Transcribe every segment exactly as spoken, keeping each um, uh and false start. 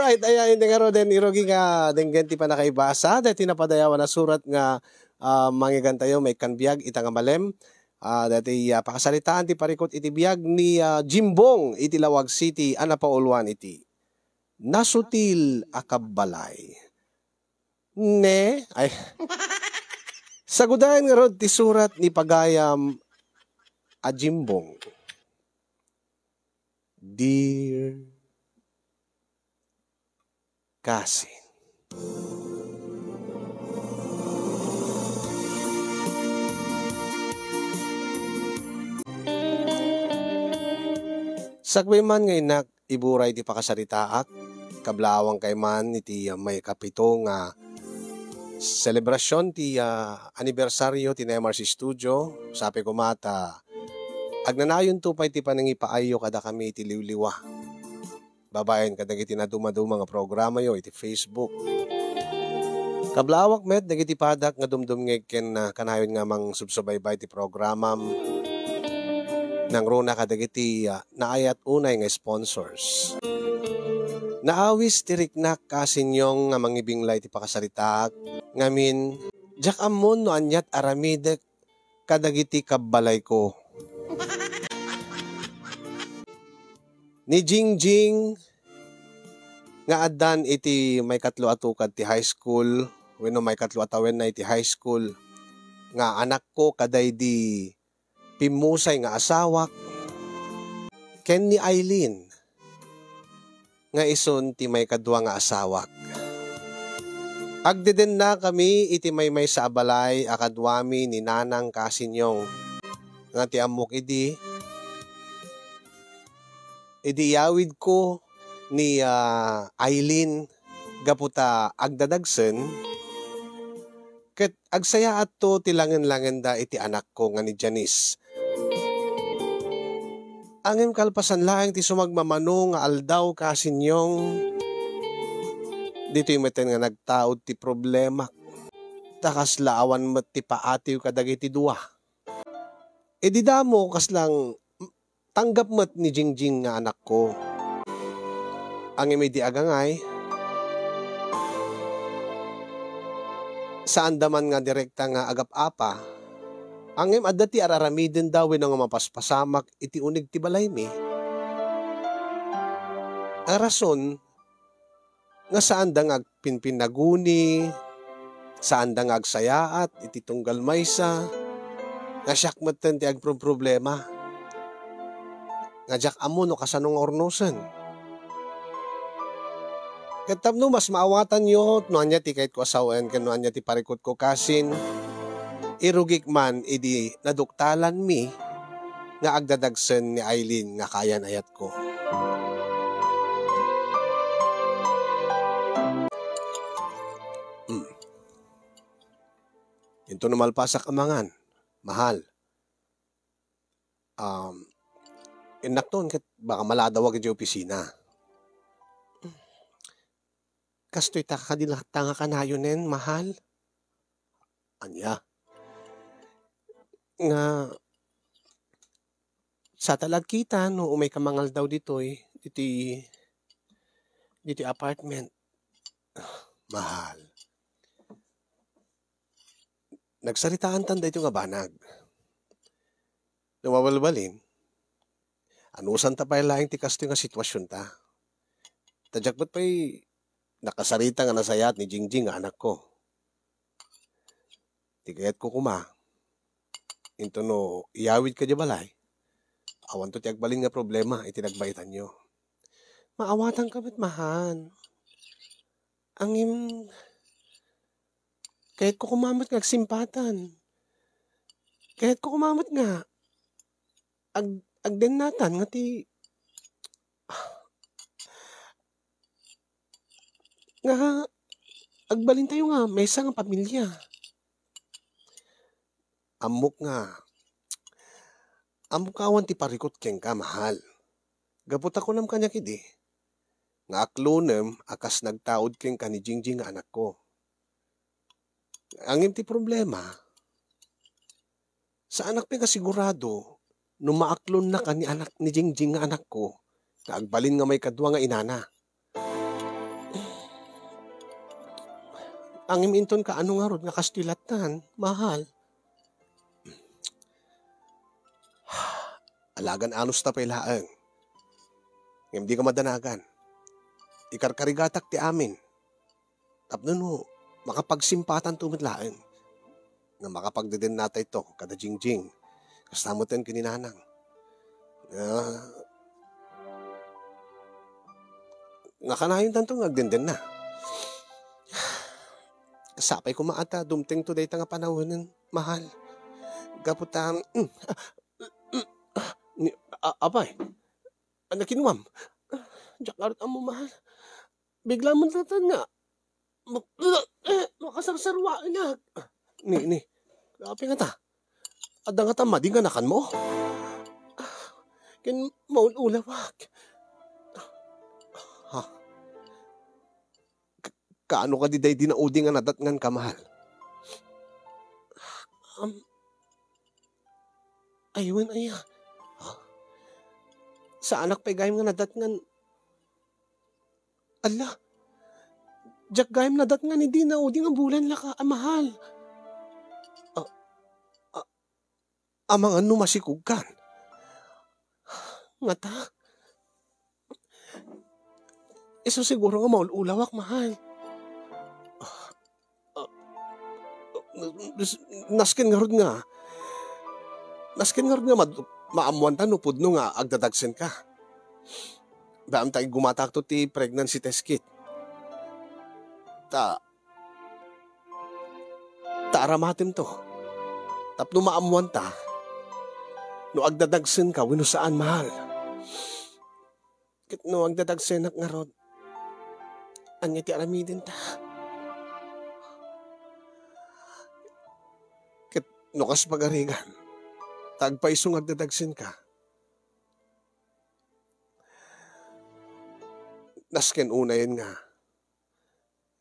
Ay, ayan, iti ngaruden, irugi nga denggen ti pannakaibasa, daytoy napadayawan a surat nga, ah, manggigantayo, maikkan biag, ita nga malem. Ah, daytoy, ah, pakasaritaan ti parikut iti biag ni, ah, Jimbong iti Laoag City a napauluan iti Nasutil a Kabbalay. Ne, ay, sagudayen ngarud ti surat ni pagayam a Jimbong. Dear Kasin. Sakbay man nga innak iburay ti pakasaritaak, kablaawangkay man iti, ah, maikapito nga selebrasyon ti, ah, anibersaryo ti Nemar's Studio. Sapay koma ta agnanayonto pay ti panangipaayyo kadakami iti liwliwa babaen kadagiti nadumaduma nga programayo iti Facebook. Kablaawak met dagiti padak nga dumdumngeg ken, ah, kanayon nga mangsubsubaybay ti programam. Nangruna kadagiti, ah, naayat unay nga sponsors. Naawis ti riknak, Kasin Yong, nga mangibinglay ti pakasaritaak, ngamin, diak ammon no aniat aramidek kadagiti kabbalayko. Ni Jingjing nga addan iti maikatlo a tukad ti high school, wenno maikatlo a tawenna iti high school, nga anakko kadaydi pimmusay nga asawak, ken ni Aileen nga isun ti maikadua nga asawak. Agdedennakami iti maymaysa a balay a kaduami ni Nanang Kasin Yong. Nga ti ammok idi, idi iyawidko ni, ah, Aileen gapu ta agdadagsen, ket agsayaatto ti langen-langenda iti anakko nga ni Janice. Ngem kalpasan laeng ti sumagmamano nga aldaw, Kasin Yong, ditoy metten nga nagtaud ti problemak. Ta kasla awan met ti paatiw kadagiti dua. Idi damo, kaslang tanggap met ni Jingjing nga anakko. Ngem idi agangay, saanda man nga direkta nga agap-apa, ngem adda ti ar-aramidenda wenno nga mapaspasamak iti uneg ti balaymi. A rason, nga saanda nga agpinpinnaguni, saanda nga agsayaat iti tunggal maysa, nga siak metten ti agprobproblema, nga diak ammo no kasano nga urnosen. Ket tapno mas maawatanyo no ania ti kayatko a sawen ken no ania ti parikutko, Kasin, irugik man idi naduktalanmi nga agdadagsen ni Aileen nga kayan-ayatko. Mm. Intono malpasak a mangan, mahal. Um, innakton ket baka maladawag idiay opisina. Kastoy ta kadi latta nga kanayonen, mahal? Ania? Nga sata la agkita no umayka mangaldaw ditoy, ditoy, ditoy apartment. Mahal. Nagsaritaantan daytoy nga banag. No mabalbalin, anusanta pay laeng ti kastoy nga situasionta. Ta diak met pay nakasarita nga nasayaat ni Jingjing nga anakko. Ti kayatko koma, intono iyawidka idiay balay, awanto ti agbalin nga problema iti nagbaitanyo. Maawatanka met, mahal. Ngem, kayatko koma met nga agsimpatan. Kayatko koma met nga ag-, agdennatan nga ti, nga agbalintayo nga maysa nga pamilia. Ammok nga, ammok nga awan ti parikut kenka, mahal. Gapu ta kunam kaniak idi, nga aklonem a kas nagtaud kenka ni Jingjing nga anakko. Ngem ti problema, saanak pay nga sigurado no maaklonnaka ni anak ni Jingjing nga anakko nga agbalin nga maikadua nga inana. Ngem inton kaano ngarud nga kastoy lattan, mahal? Alagan anusta pay laeng. Ngem dika madanagan. Ikarkarigatak ti amin. Tapno no, makapagsimpatanto met laeng. Nga makapagdedennatayto kada Jingjing. Kasta met ken ni Nanang. Nga, nga kanayontanto nga agdendenna. Sapay koma a ta dumtengto dayta nga panawen, mahal. Gapu ta, mm, ah, mm, ah, ni, a-, apay, nakinuam. Diak ngarud ammo, mahal. Bigla man lattan nga, mak-, eh, makasarsaruaenak. Ni, ni, apay ngata? Adda ngata madi nga nakanmo? Ken maul-ulawak. Ha? K-, kaano kadi daydi naudi nga nadatnganka, mahal? Am, ay, wen aya. Saanak pay gayam nga nadatngan. Alla, diak gayam nadatngan idi naudi nga bulan la ka, a mahal. A, a, amangan no masikogkan. Ngata? Isu siguro nga maul-ulawak, mahal. Ah, nas-, nasken ngarud nga, nasken ngarud nga mad-, maammoanta no pudno nga agdadagsenka. Daan ta iggumatakto ti pregnancy test kit. Ta, ta aramatemto. Tapno maammoanta no agdadagsenka wenno saan, mahal. Ket no agdadagsenak ngarud, ania ti aramidenta? Ket no kas pagarigan, ta agpayso nga agdadagsenka, nasken unayen nga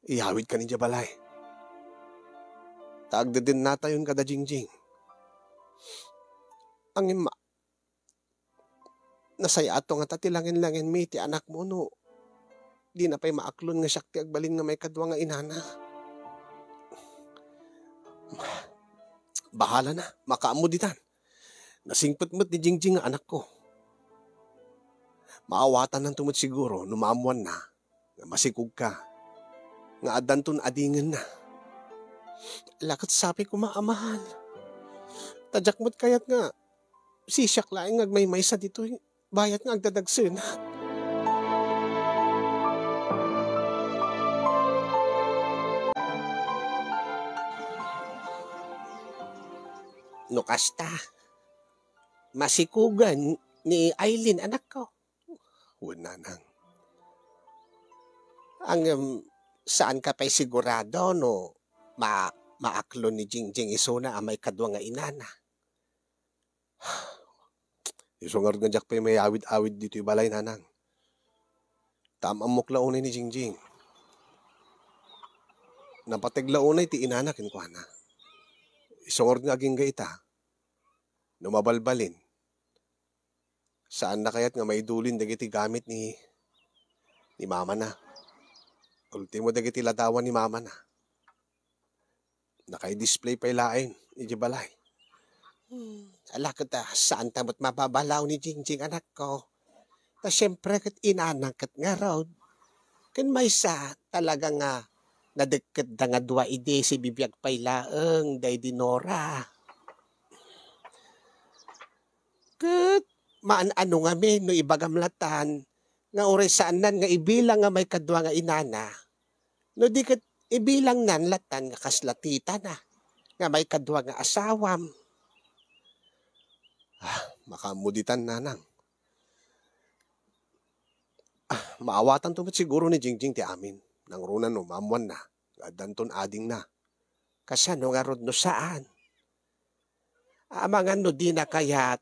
iyawidkan idiay balay. Ta agdedennatayon kada Jingjing. Ngem, nasay-ato ngata ti langen-langenmi iti anakmo no dina pay maaklon nga siak ti agbalin nga maikadua nga inana. Bahala na, makaammo ditan. Nasingpet met ni Jingjing nga anakko. Maawatannanto met siguro no maammoanna nga masikogka, nga addanton adingenna. Ala ket sapay koma a mahal. Ta diak met kayat nga sisiak laeng nga agmaymaysa ditoy bayat nga agdadagsenak. No kasta, masikogen ni Aileen, anakko. Wen, nanang. Ngem, saanka pay sigurado no ma-, maaklon ni Jingjing isuna a maikadua nga inana. Isu ngarud nga diak pay mayawid-awid ditoy balay, nanang. Ta am-ammok la unay ni Jingjing. Napateg la unay ti inana kenkuana. Isu ngarud nga agingga ita, no mabalbalin, saanna kayat nga maidulin dagiti gamit ni, ni mamana? Ultimo dagiti ladawan ni mamana. Nakaidisplay pay laeng idiay balay. Hmm, ala ket, ah, saanta met mababalaw ni Jingjing, anakko. Ta siempre ket inana ket ngarud. Ken maysa talaga nga nadekketda nga dua idi sibibiag pay laeng daydi Nora. Ket maan-ano ngamin no ibagam latan nga uray saannan nga ibilang nga maikadua nga inana, no di ket ibilangnan latan nga kasla titana nga maikadua nga asawam. Ah, makaammo ditan, nanang. Ah, maawatanto met siguro ni Jingjing ti amin, nangruna no maammoanna nga addanton adingna. Kasano ngarud no saan? Amangan no dina kayat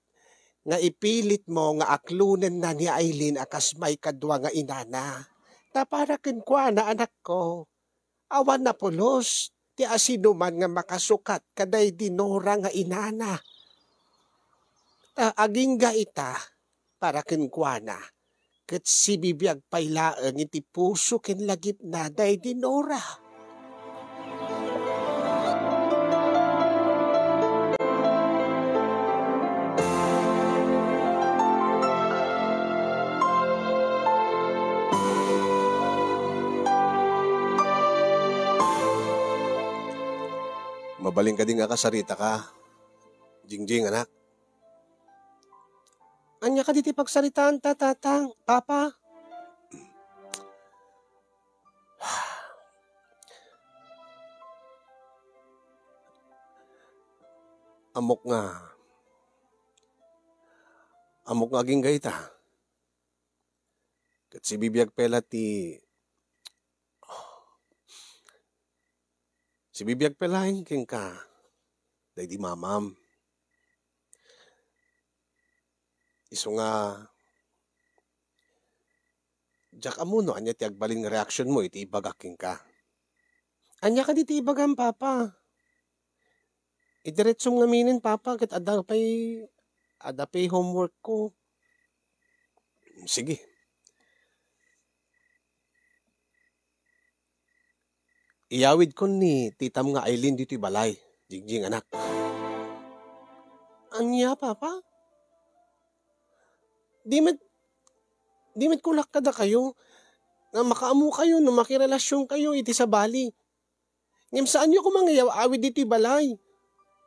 nga ipilitmo nga aklonenna ni Aileen a kas maikadua nga inana. Ta para kenkuana, anakko, awan a pulos ti asinoman nga makasukat kadaydi Nora nga inana. Ta agingga ita para kenkuana, ket sibibiag pay laeng iti puso ken lagipna daydi Nora. Mabalin kadi nga akasaritaka, Jingjing, anak? Ania kadi ti pagsaritaanta, Tatang, Papa? Ammok nga, ammok nga agingga ita. Ket sibibiag pay la ti, sibibiag pay laeng kenka, daydi mamam. Isu nga, diak ammo no ania ti agbalin nga reaksionmo iti ibagak kenka. Ania kadi ti ibagam, Papa? Idiretsom ngaminen, Papa, ket adda pay, adda pay homework ko. Sige. Iyawidkon ni titam nga Aileen ditoy balay, Jingjing, anak. Ania, Papa? Di met, di met kunak kadakayo nga makaammokayo no makirelasionkayo iti sabali. Ngem saanyo koma nga iyaw-awid ditoy balay.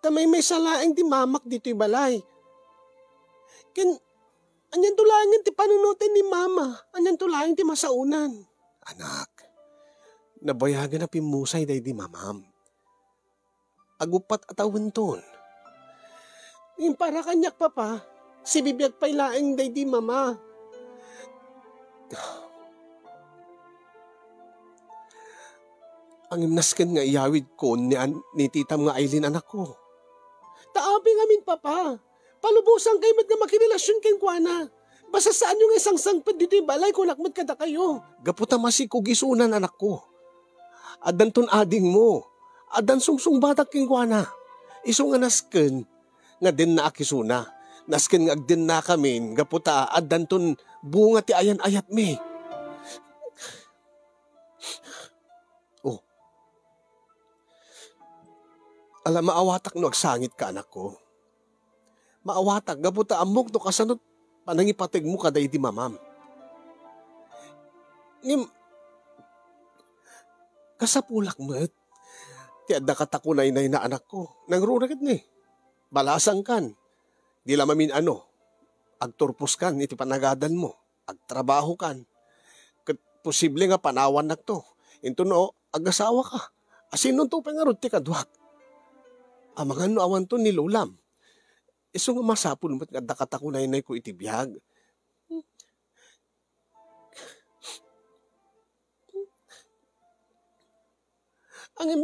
Ta maymaysa laeng ti mamak ditoy balay. Ken, anianto laengen ti panunoten ni Mama? Anianto laeng ti masaonan? Anak, nabayagen a pimmusay daydi mamam. Aguppat a tawenton. Ngem para kaniak, Papa, sibibiag pay laeng daydi Mama. Ngem nasken nga iyawidkon ni an-, ni titam nga Aileen, anakko. Ta apay ngamin, Papa? Palubosankayo met nga makirelasion kenkuana. Basta saanyo nga isangsangpet ditoy balay, kunak met kadakayo. Gapu ta masikog isunan, anakko. Addanton adingmo. Addan sungsungbatak kenkuana. Isu nga nasken nga dennaak isuna. Nasken nga agdennakamin gapu ta addanton bunga ti ayan-ayatmi. Oh. Ala, maawatak no agsangitka, anakko. Maawatak gapu ta ammok no kasano panangipategmo kadaydi mamam. Ngem, kasapulak met ti adda katakunaynayna, anakko. Nangruna ketdi. Balasangkan. Di la mamin-ano. Agturposkan iti panagadanmo. Agtrabahokan. Ket posible nga panawannakto. Inton no, agasawaka. Asinonto pay ngarud ti kaduak? Amangan no awanto ni lolam. Isu nga masapul met nga adda katakunaynayko iti biag. Ngem,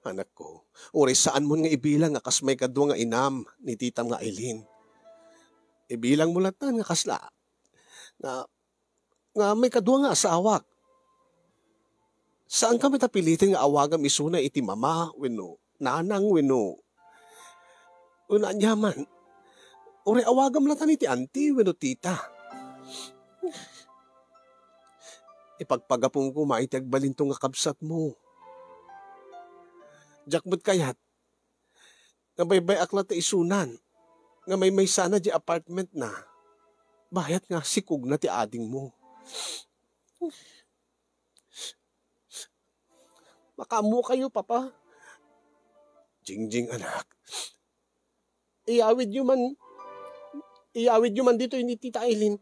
anakko, uray saanmon nga ibilang nga kas maikadua nga inam ni titam nga Aileen. Ibilangmo latta nga kasla, nga, nga maikadua nga asawak. Saanka met a piliten nga awagam isuna iti mama wenno nanang wenno, wenno aniaman. Uray awagam latta iti anti wenno tita. Ipagpagapom koma iti agbalinto nga kabsatmo. Diak met kayat nga baybay-ak latta isunan nga maymaysana diay apartmentna, bayat nga sikogna ti adingmo. Makaammokayo, Papa. Jingjing, anak. Iyawidyo man, iyawidyo man ditoy ni Tita Aileen.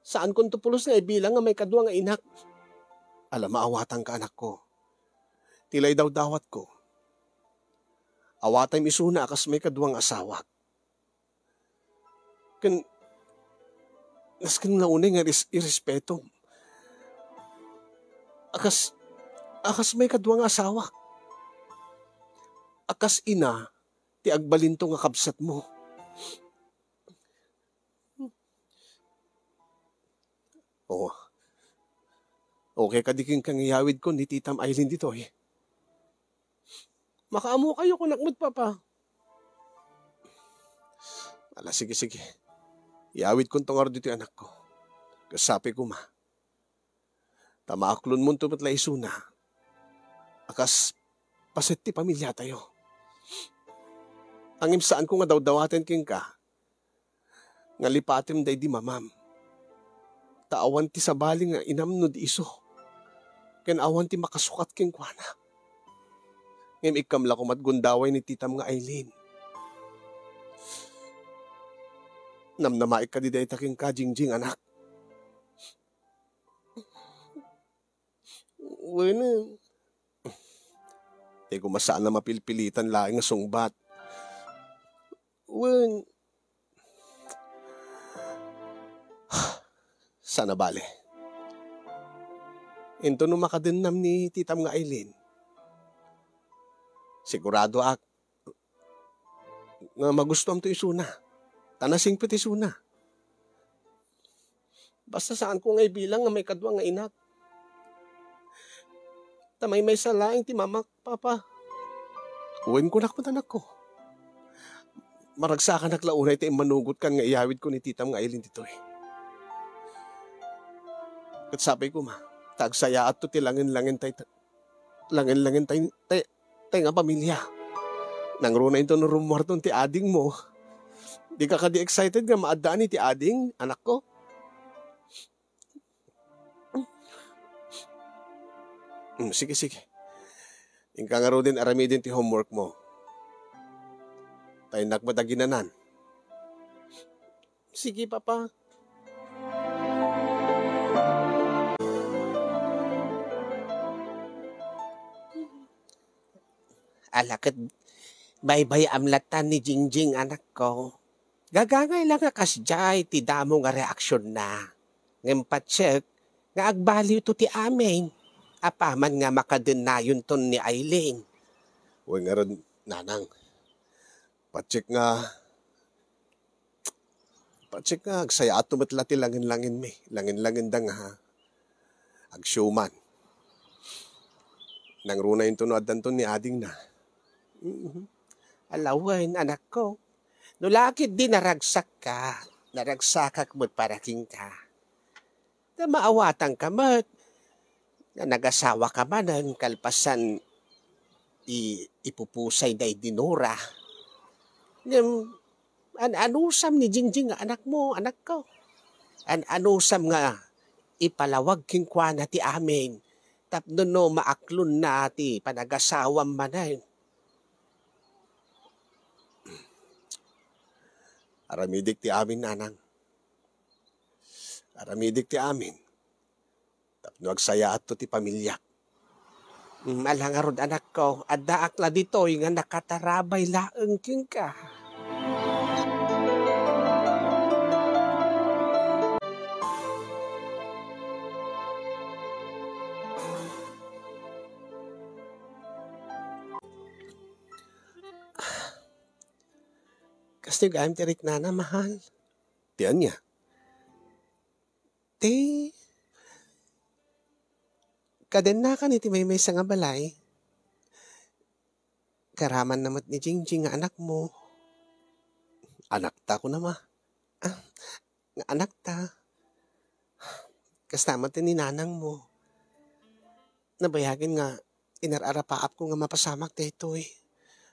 Saankonto pulos nga ibilang nga maikadua nga inak. Ala, maawatanka, anakko. Ti laydawdawatko, awatem isuna a kas maikadua nga asawak. Ken, nasken nga unay nga res-, irespetom. A kas, a kas maikadua nga asawak. A kas ina ti agbalinto nga kabsatmo. Oh. Okay kadi kenka nga iyawidkon ni Titam Aileen ditoy? Makaammokayo, kunak met, Papa. Ala, sige, sige. Iyawidkonto ngarud ditoy, anakko. Kasapi koma. Ta maaklonmonto met la isuna a kas paset ti pamiliatayo. Ngem saanko nga dawdawaten kenka nga lipatem daydi mamam. Ta awan ti sabali nga inam no di isu, ken awan ti makasukat kenkuana. Ngem ikkam la koma met gundaway ni titam nga Aileen. Namnamaek kadi dayta kenka, Jingjing, anak? Wen. Ti koma saan a mapilpilitan laeng nga sungbat. Wen. Saan a bale. Inton no makadennam ni titam nga Aileen, siguradoak nga magustuam to isuna. Ta nasingpet isuna. Basta saanko nga ibilang nga maikadua nga inak. Ta maymaysa laeng ti mamak, Papa. Wen, kunak met, anakko. Maragsakanak la unay ta immanugotkan nga iyawidko ni titam nga Aileen ditoy. Ket sapay koma, ta agsayaatto ti langen-langen tay, langen-langen tay, tay, tay nga pamilia. Nangruna inton rummuarton ti adingmo. Dika kadi excited nga maaddaan iti ading, anakko? Mm, sige, sige. Inka ngaruden aramiden ti homework mo. Ta innak met aginanan. Sige, Papa. Ala ket baybay-am latta ni Jingjing, anakko. Gagangay la nga kasdiay ti damo nga reaksionna. Ngem patiek nga agbaliwto ti amin apaman nga makadennayonton ni Aileen. Wen ngarud, nanang. Patiek nga Patiek nga agsayaatto met la ti langen-langenmi, langen-langenda nga agsiuman. Nangruna inton no addanton ni adingna. Mhm. Ala wen, anakko. No la ketdi naragsakka, naragsakak met para kenka. Ta maawatanka met nga nagasawaka manen kalpasan ti ipupusayda idi Nora. Ngem an-anusam ni Jingjing nga anakmo, anakko. An-anusam nga ipalawag kenkuana ti amin tapno no maaklonna ti panagasawam manen. Aramidek ti amin, nanang. Aramidek ti amin. Tapno agsayaatto ti pamiliak. Mm, ala ngarud, anakko, addaak la ditoy nga nakatarabay laeng kenka. Kastoy gayam ti riknana, mahal. Ti ania? Ti kadennakan iti maymaysa nga balay. Karamanna met ni Jingjing nga anakmo. Anakta, kunam a? Ah, nga anakta. Kasta met ni nanangmo. Nabayagen nga inar-arapaapko nga mapasamak daytoy.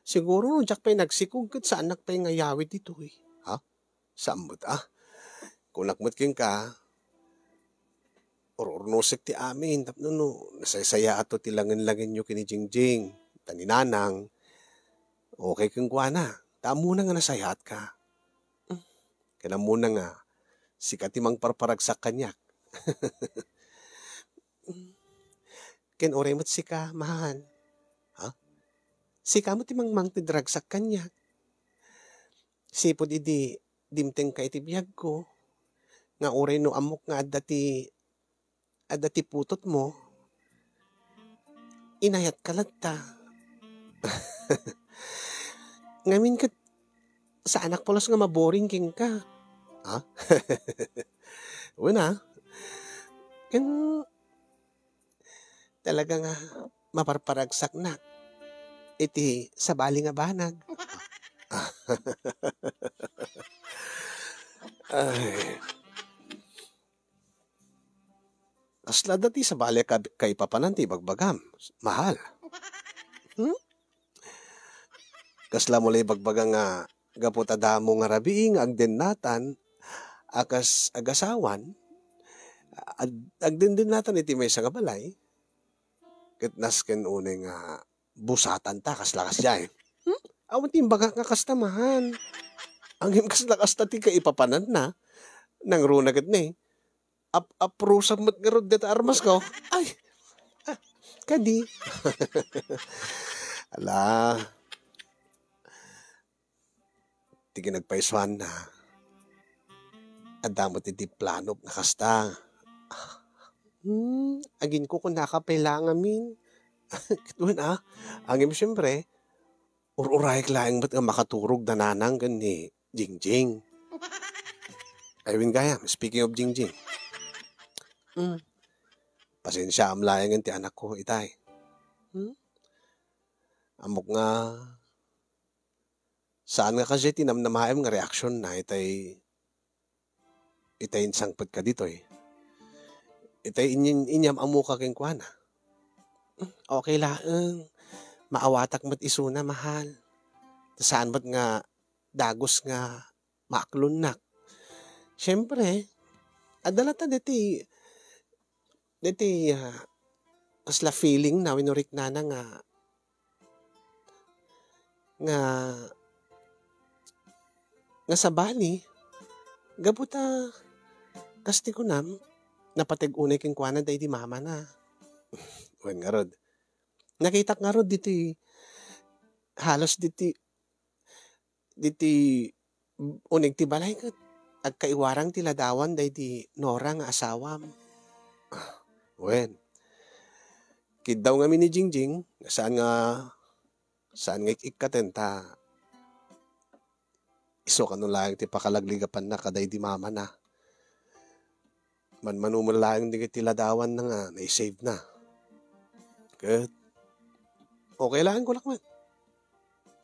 Siguro no diak pay nagsikog ket saanak pay nga yawid ditoy. Ha? Saan met, ah? Kunak met kenka, ur-urnosek ti amin tapno no nasaysayaatto ti langen-langenyo ken ni Jingjing, ta ni Nanang, okay kenkuana. Ta ammona nga nasayaatka. Ken ammona nga sika ti mangparparagsak kaniak. Ken uray met sika, mahal. Ha? Sika met ti mangmangted ragsak kaniak. Sipud idi dimtengka iti biagko, nga uray no ammok nga adda ti, adda ti putotmo, inayatka latta. Ngamin ket saanak pulos nga maboring kenka. Ha? Wen a. Ken talaga nga maparparagsaknak iti sabali nga banag. Ay. Kasla dati sabali ka, kaipapanan ti ibagbagam, mahal. Hmm? Kasla mo la ibagbaga nga gapu ta damo nga rabii nga agdennatan a kas agasawan, ad-, agdendennatan iti maysa nga balay, ket nasken unay nga busatan ta, kasla kasdiay. Hmm? Awan ti imbagak nga kasta, mahal. Ngem kasla kasta ti kaipapananna. Nangruna ket ne, ap-, aprusam met ngarud deta armasko. Ay, ah, kadi. Ala, ti kinagpaisuanna, adda met iti planok nga kasta. Hmm, aginkukunaka pay la ngamin. Ket wen, ah, ngem siempre, ur-urayek laeng met nga makaturog da nanang ken ni Jingjing. Ay, wen gayam, speaking of Jingjing, hmm, pasensiaam laengen ti anakko, itay. Hmm? Ammok nga saan nga kasdiay ti namnamaem nga reaksionna itay, itay insangpetka ditoy. Itay inyan-, inyam-ammoka kenkuana. Okay laeng. Maawatak met isuna, mahal. Ta saan met nga dagus nga maaklonnak. Siempre, adda latta deti, deti, ah, kasla feelingna wenno riknana nga, nga, nga sabali, gapu ta, kas ti kunam, napateg unay kenkuana daydi mamana. Wen ngarud, nakitak ngarud ditoy, halos ditoy, ditoy uneg ti balay ket agkaiwarang ti ladawan daydi Nora nga asawam. Wen, kiddaw ngamin ni Jingjing, saan nga, saan nga ik-ikkaten ta isu kano laeng ti pakalagligapanna kadaydi mamana. Manmano met laeng dagiti ladawanna nga naisavena. Ket okay laeng kunak met.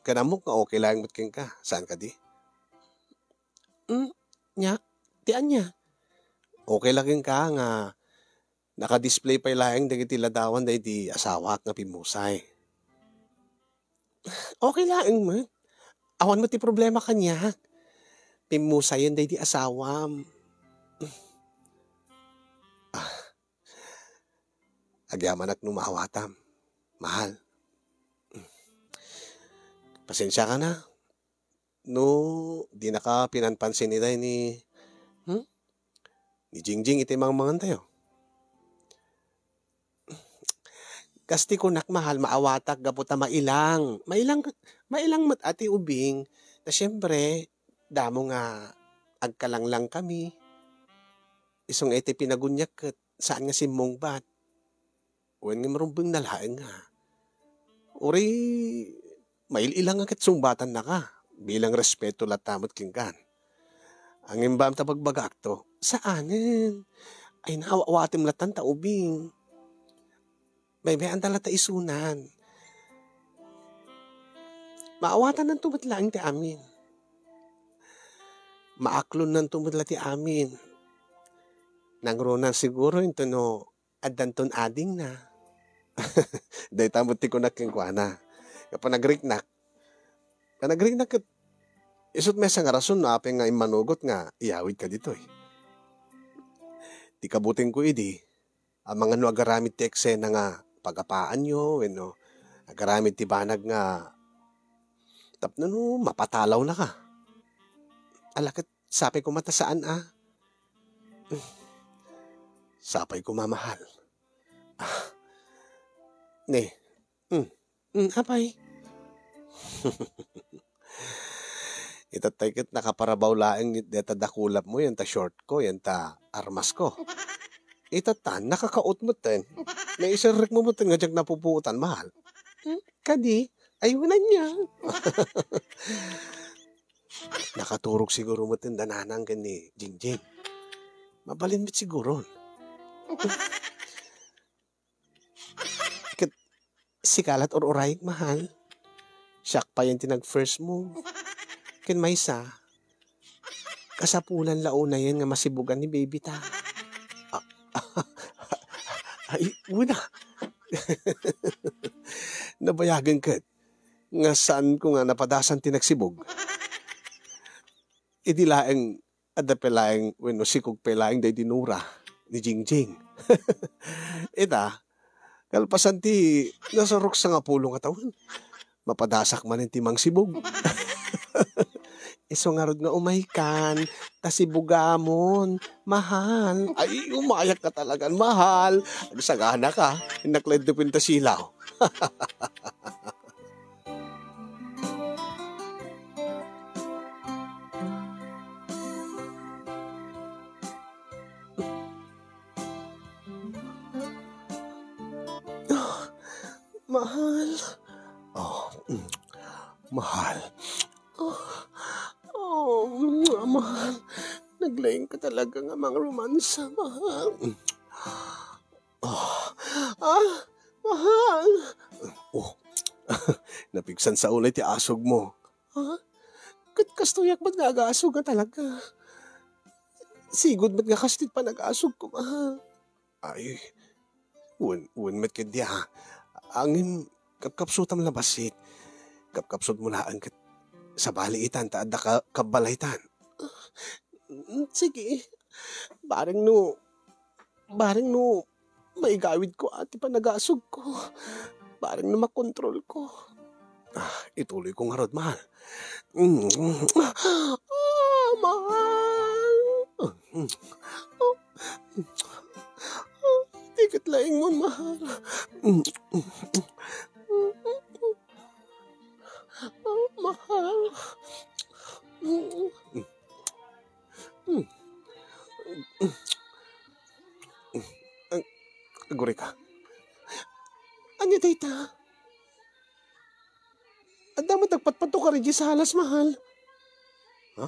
Ken ammok nga okay laeng met kenka, saan kadi? Hmm, nia, ti ania? Okay la kenka nga naka-display pay laeng dagiti ladawan daydi asawak nga pimmusay. Okay laeng met. Awan met ti problema kaniak. Pimmusayen daydi asawam. Ah, agyamanak no maawatam, mahal. Pasensiaka na no dinaka pinanpansin itay ni, hmm? Ni Jingjing iti mangmangantayo. Kas ti kunak, mahal, maawatak gapu ta mailang. Mailang, mailang met a ti ubing. Ta siempre, damo nga agkalanglangkami. Isu nga iti pinaguniak ket saan nga simmungbat. Wen ngem rumbengna laeng nga. Uray, mail-ilang nga ket sungbatannaka. Bilang respeto latta met kenkan. Ngem baam ta bagbagakto, saanen. Ay, naawatem lattan ta ubing. Baybay-anta latta isunan. Maawatannanto met laeng ti amin. Maaklonnanto met la ti amin. Nangruna siguro intono addanton adingna. Dayta met ti kunak kenkuana. Nga panagriknak. Panagriknak ket isut maysa nga rason no apay nga immanugot nga iyawidka ditoy. Ti kabutengko idi, amangan no agaramid ti eksena nga pagapaanyo wenno agaramid ti banag nga tapno no mapatalawnaka. Ala ket sapay koma ta saan a. Sapay koma, mahal. Ah. Ne. Hmm. Hmm, apay? Itattay ket nakaparabaw laeng deta dakulapmo, yan ta short ko, yan ta armas ko. Itatan, nakakaot mo ten. Naiserrek mo mo ten nga diak napupuotan, mahal. Hmm? Kadi? Ayunan niya. Nakaturog siguro met ti dananang ken ni Jingjing. Mabalin met siguron. Ket sika lat ur-urayek, mahal. Siak payen ti nag-first move. Ken maysa, kasapulan la unayen nga masibugan ni baby ta. Ah, ay, una. Nabayagen ket nga saan ko nga napadasan ti nagsibug. Idi laeng adda pay laeng wenno sikog pay laeng daydi Nora ni Jingjing. Ita, Kalpasan ti nasurok sangapulo nga tawen, mapadasak manen ti mangsibug. Isu ngarud nga umaykan, ta sibugamon, mahal. Ay, umayak ka talagan, mahal. Agsagana ka, innak la idto pintasilaw. Mahal. Oh, mm. Mahal. Oh, oh, mm, mahal. Naglaing ka talaga nga mangromansa, mahal. Mm. Oh. Ah, mahal. Oh. Napigsan sa ulay ti asog mo. Ha? Ket kastoyak met nga agasog nga talaga. Sigud met nga kastoy panag-asog ko, mahal. Ay, wen, wen met ketdi, ha. Ngem, kapkapsutam la bassit. Kapkapsut mo laeng ket sabali itan ta adda ka, kabbalaytan. Mm, sige. Bareng no, bareng no, maigawid ko a ti panagasog ko. Bareng no makontrol ko. Ah, ituloy ko ngarud, mahal. Mm. Ah, mahal. Mm. Ah, ah, di ket laingmon, mahal. Mm. Ah, mahal. Mm. Mm. Mm. Ay, aguray ka. Ania dayta? Adda met agpatpatukar idiay salas, mahal. Ha?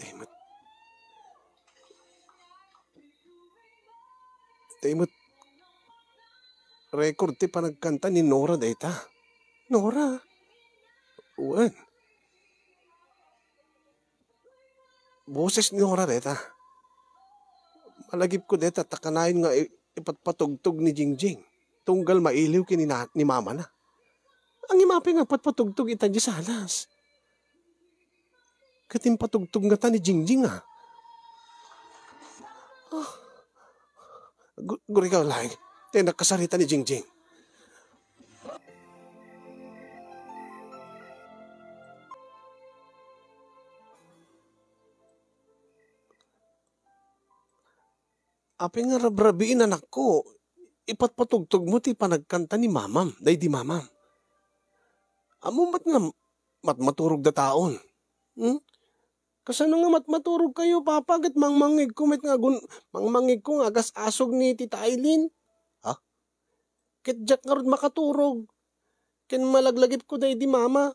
Tay met. Tay met. Record ti panagkanta ni Nora dayta. Nora? Wen. Boses ni Nora dayta. Malagipko dayta ta kanayon nga i-, ipatpatugtog ni Jingjing. Tunggal mailiw ken ni na-, ni mamana. Ngem apay nga agpatpatugtog ita idiay salas? Ket impatugtog ngata ni Jingjing, a. Ah. Gu-, guri ka, laeng. Tay nakasarita ni Jingjing. Apay nga rabrabiin, anakko, ipatpatugtog mo ti panagkanta ni mamam, daydi mamam. Ammom met nga matmaturog dataon. Hmm? Kasano nga matmaturog kayo, Papa, ket mangmangngegko met nga agun-, mangmangngegko nga agas-asog ni Tita Aileen? Ha? Ket diak ngarud makaturog. Ken malaglagipko daydi Mama.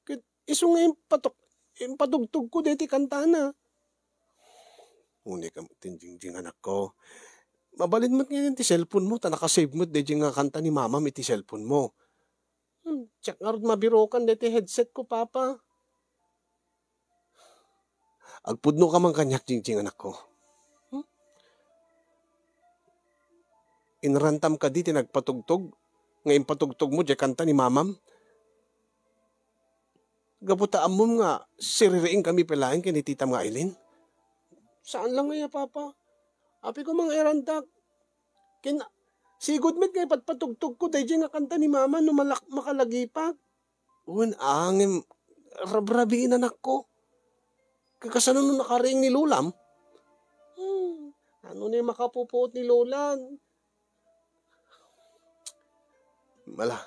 Ket isu nga impatok-, impatugtogko daydi kantana. Unika met ti Jingjing, anakko. Mabalin met ngamin ti cellphone mo, ta nakasave met daydi nga kanta ni Mamam iti cellphone mo. Hmm, diak ngarud mabirokan daydi headset ko, Papa. Agpudno ka man kaniak, Jingjing, anakko. Hmm? Inrantam kadi ti nagpatugtog nga impatugtog mo diay kanta ni Mamam? Gapu ta ammom nga siririing kami pay laeng ken ni Titam nga Aileen? Saan lang aya, Papa. Apay ko nga irantak. Ken sigud met nga ipatpatugtogko daydiay nga kanta ni Mama no malak-, makalagipak. Wen, ngem rabrabiin, anakko. Ket kasano no nakariing ni Lolam? Hmm, ano ni makapupuot ni Lolan? Mala.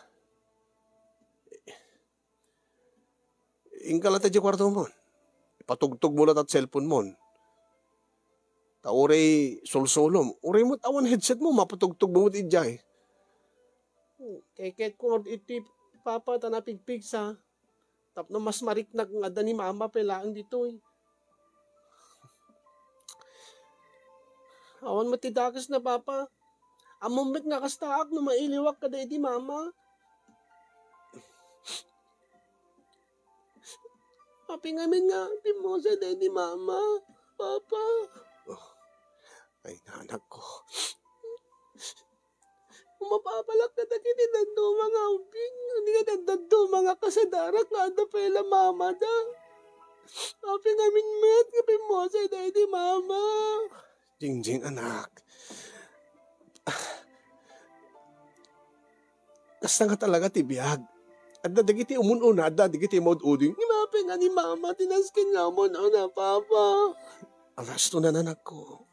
Inka la ta diay kuartomon. Ipatugtog mo la ta cellphone mon. Ta uray sulsulom, uray met awan headset mo, mapatugtog mo met idiay. Kayatko ngarud iti, Papa, ta napigpigsa. Tapno mas mariknak nga adda ni Mama pay laeng ditoy. Awan met ti dakesna, Papa. Ammom met nga kastaak no mailiwak kadaydi Mama. Apay ngamin nga pimmusay daydi Mama, Papa. Oh, ay, anakko. Mapabalak kadagiti dadduma nga ubbing, ken dadduma nga kasadarak nga adda pay la mamada. Apay ngamin met nga pimmusay daydi Mama. Jingjing, anak. Kasta nga talaga ti biag. Adda dagiti umun-una, adda dagiti maud-udoy. Ni mapi nga ni Mama ti nasken nga umun-una, Papa. Alas to na, anakko.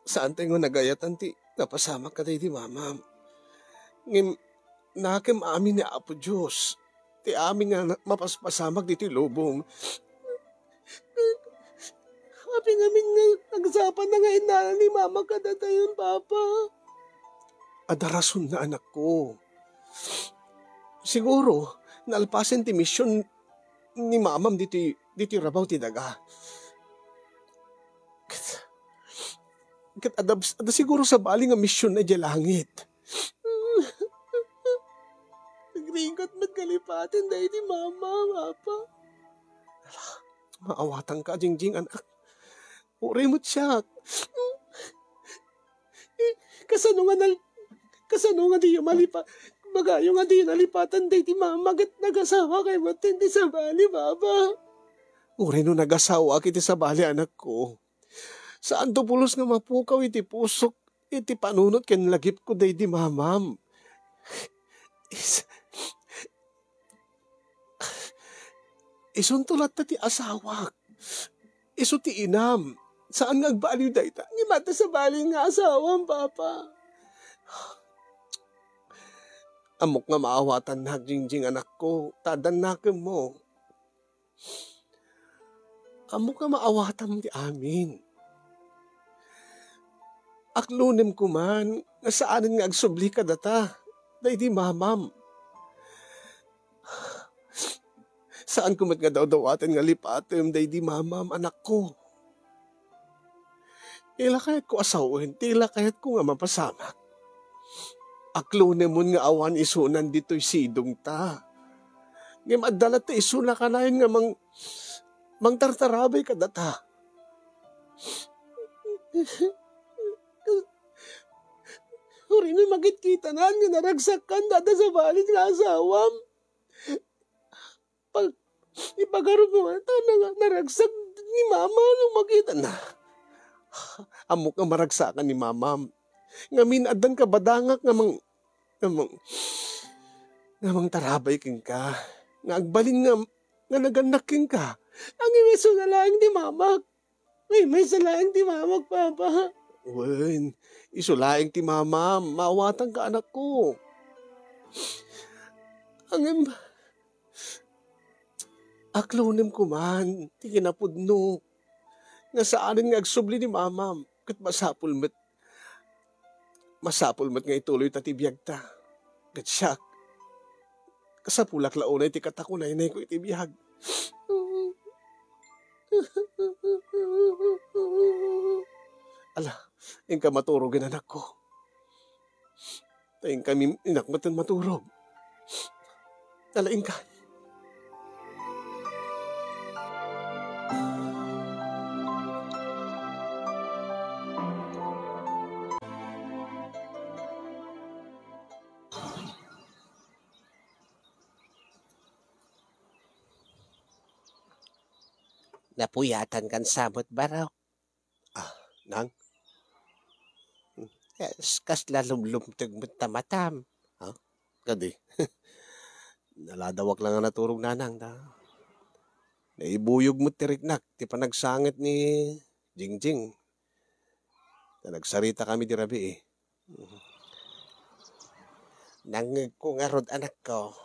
Saan tayo nga nagayatan ti napasamak kadaydi Mamam. Ngem, nakem amin ni Apo Dios. Ti amin nga na-, mapaspasamak ditoy lubong. Apay ngamin nga nagsapa na nga innala ni Mama kadatayon, Papa? Adda rason na, anakko. Siguro, nalpasen ti mision ni Mamam ditoy, ditoy rabaw ti daga. Ket, ket adda, adda siguro sabali nga mision na idiay langit. Nagrigat met kalipaten daydi Mama, Papa. Ala, maawatanka, Jingjing, anak. Uray met siak. Eh, kasano nga nal-, kasano nga diyo malipa-, bagayo nga diyo nalipatan daydi Mama ket nagasawa kay met ti sabali, Papa? Uray no nagasawaak iti sabali, anakko. Saanto pulos nga mapukaw iti pusok iti panunot ken lagipko daydi Mamam. Is-, isunto latta ti asawak. Isu ti inam. Saan nga agbaliw dayta? Ngem adda sabali nga asawam, Papa. Ammok nga maawatannak, Jingjing, anakko, ta addan nakemmo. Ammok nga maawatam ti amin. Aklonem koman nga saanen nga agsubli kadata daydi Mamam. Saanko met nga dawdawaten nga lipatem daydi Mamam, anakko. Ila kayatko a sawen ti ila kayatko nga mapasamak. Aklonemon nga awan isunan ditoy sidongta. Ngem adda latta isuna kanayon nga mang-, mangtartarabay kadata. Uray no makitkitanan nga naragsakkan dayta sabali nga asawam. Pag ipagarupmo, ta na-, naragsak ni Mama no makitana. Ammok nga maragsakan ni Mamam. Ngamin, addan kabadangak nga mang-, nga mang-, nga mangtarabay kenka. Nga agbalin nga, nga nagannak kenka. Ngem isu na laeng ti Mamak. Ay, maysa laeng ti Mamak, Papa. Wen, isu laeng ti Mamam. Maawatanka, anakko. Ngem, aklonem koman ti kinapudno nga saanen nga agsubli ni Mamam, ket masapul met, masapul met nga ituloyta ti biagta. Ket siak, kasapulak la unay ti katakunaynayko iti biag. Ala, inka maturogen, anakko. Ta inkami, inak met maturog. Ala, inka. Napuyatankan sa met, Barok. Ah, Nang? Kas-, kasla lumlumteg met ta matam. Ha? Kadi. Naladawak la nga naturog, Nanang, ta naibuyog met ti riknak ti panagsangit ni Jingjing. Ta nagsaritakami di rabii. Nangngegko ngarud, anakko.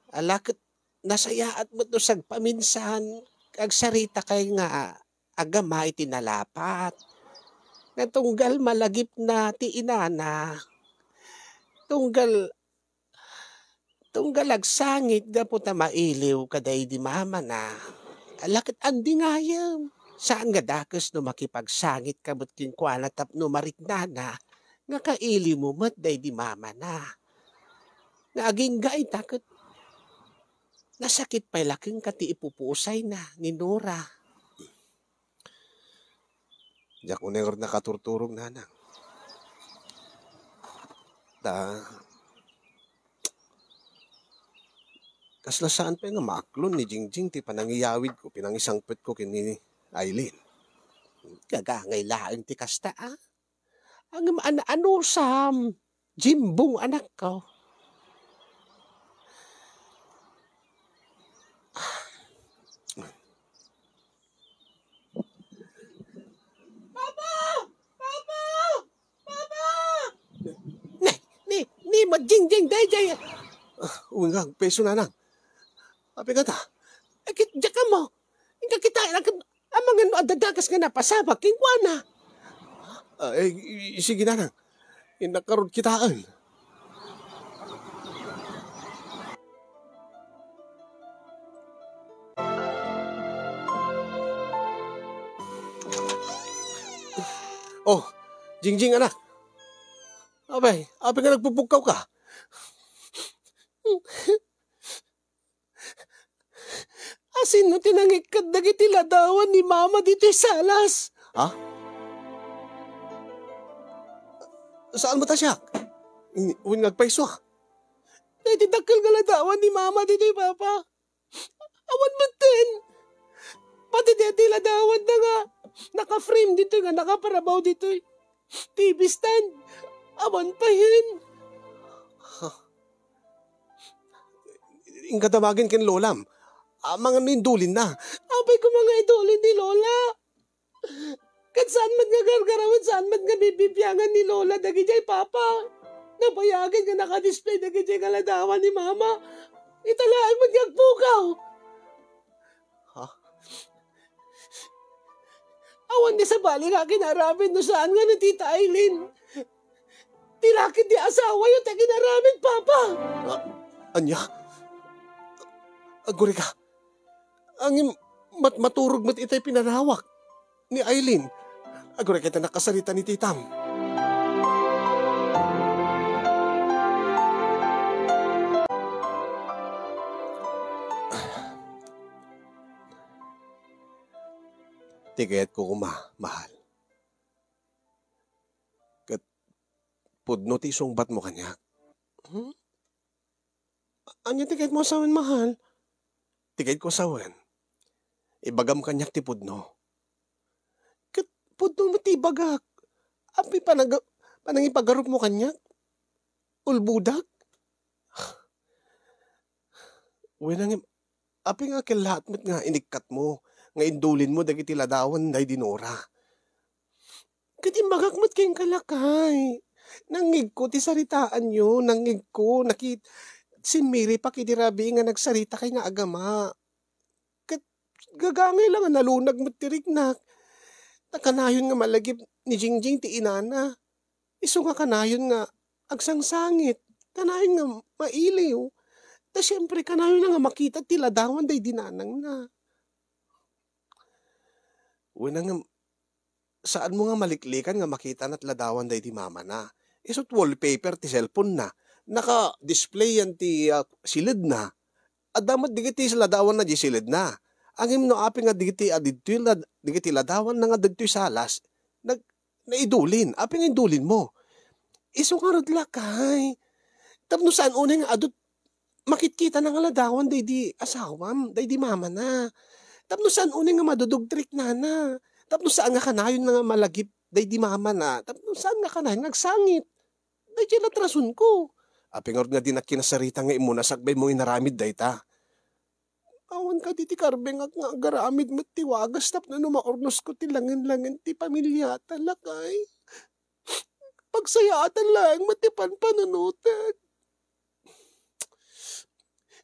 Ala ket nasayaat met no sagpaminsan agsaritakay nga agama iti nalapat. Nga tunggal malagipna ti inana, tunggal, tunggal agsangit gapu ta mailiw kadaydi mamana. Ala ket andi ngayem, saan nga dakes no makipagsangitka met kenkuana tapno mariknana nga kailiwmo met daydi mamana. Nga agingga ita ket nasakit pay la kenka ti ipupusayna ni Nora. Diak unay ngarud nakaturturog, Nanang. Ta, kasla saan pay nga maaklon ni Jingjing ti panangiyawidko, pinangisangpetko ken ni Aileen. Gagangay laeng ti kasta, a? Ngem an-, anusam? Jimbong, anakko. Papa! Papa! Papa! Ni, ni, ni, Jingjing, daydiay. Ah, ungang peso, nanang. Apay ngata? Akit, diak ammo. Inka kitaen, amangan no adda dakes nga napasabak kenkuana. Ah, eh, i-, i-, sige, nanang. Innak ngarud kitaen. Oh, Jingjing, anak. Apay, apay nga nagpupukkaw ka? Asino ti nangikkat dagiti ladawan ni Mama ditoy salas? Ha? Saan met a siak? Wen nga agpayso a. Dagiti dakkel nga ladawan ni Mama ditoy, Papa. Awan metten. Pati dagiti ladawanna nga naka-frame ditoy, nga nakaparabaw ditoy T V stand. Awan payen. Inka damagen ken lolam. Amangan no indulinna. Apay koma nga idulin ni Lola? Ket saan met nga gargarawen, saan met nga bibibiangan ni Lola dagidiay, Papa? Nabayagen nga naka-display dagidiay nga ladawan ni Mama. Ita laeng met nga agpukaw. Ha? Awan ti sabali nga kinaramid no saan nga ni Tita Aileen. Ti laki ti asawayo ti kinaramid, Papa. Ah, ania? Agurika. Ngem mat-, maturog met itay pinarawak ni Aileen. Agurika ta nakasarita ni titam. Ti kayatko koma, mahal. Ket pudno ti isungbatmo kaniak. Hmm? Ania ti kayatmo a sawen, mahal? Ti kayatko a sawen, ibagam kaniak ti pudno. Ket pudno met ti ibagak. Apay panaga-, panangipagarupmo kaniak? Ulbodak? Wen, ngem, apay nga kellaat met nga inikkatmo, nga indulinmo dagiti ladawan daydi Nora? Ket imbagak met kenka, lakay. Nangngegko ti saritaanyo, nangngegko, nakit-, simmiri pa ken ni Rabi nga nagsarita kay nga agama. Ket gagangay la nga nalunag met ti riknak. Ta kanayon nga malagip ni Jingjing ti inana. Isu nga kanayon nga agsangsangit. Kanayon nga mailiw. Ta siempre, kanayon nga makita ti ladawan daydi nanangna. Wen, ngem, saanmo nga maliklikan nga makitana ti ladawan daydi mamana. Isu't wallpaper ti cellphone-na. Naka-display-an ti, ah, siledna. Adda met dagiti ladawanna diay siledna. Ngem no apay nga dagiti, ah, ditoy lad-, dagiti ladawanna nga dagitoy salas, nag-, naidulin. Apay nga indulinmo? Isu ngarud, lakay. Tapno saan unay nga adu makitkitana nga ladawan daydi asawam, daydi mamana. Tapno saan unay nga madudog ti riknana. Tapno saan nga kanayon nga malagip daydi mamana. Tapno saan nga kanayon nga agsangit. Daydiay la ti rasonko. Apay ngarud nga dinak kinasarita nga immuna sakbay mo inaramid dayta? Awan kadi ti karbengak nga agaramid met ti wagas tapno no maurnosko ti langen-langen ti pamiliata, lakay. Pagsayaatan laeng met ti panpanunotek.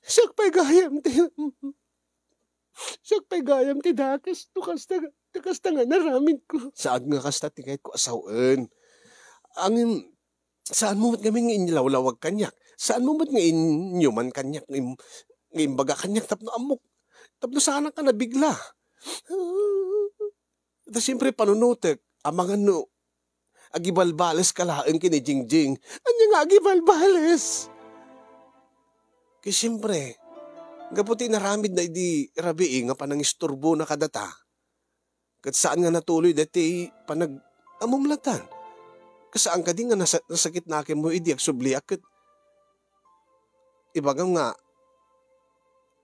Siak pay gayam ti, siak pay gayam ti dakes no kasta, ti kasta nga naramidko. Saan nga kasta ti kayatko a sawen. Ngem, saanmo met ngamin nga inlawlawag kaniak? Saanmo met nga inyuman kaniak nga im-, nga imbaga kaniak tapno ammok, tapno saanak a nabigla? Ta siempre, panunotek, amangan no agibalbaleska laeng ken ni Jingjing. Ania nga agibalbales? Ket siempre, gapu ti inaramidna idi rabii nga panangisturbona kadata, ket saan nga natuloy daytoy panag-amumlatan. Ket saan kadi nga nasa-, nasakitnakemmo idi agsubliak ket ibagam nga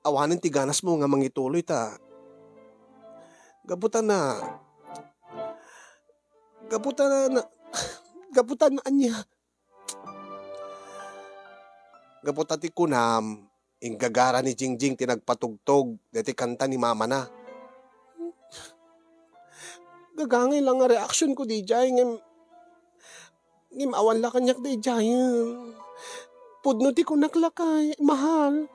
awanen ti ganasmo nga mangituloy ta gapu ta na, gapu ta na, gapu ta na ania? Gapu ta ti kunam, inggagara ni Jingjing ti nagpatugtog daytoy kanta ni mamana. Gagangay la nga reaksionko daydiay, ngem, ngem awan la kaniak daydiayen. Pudno ti kunak lakay, mahal.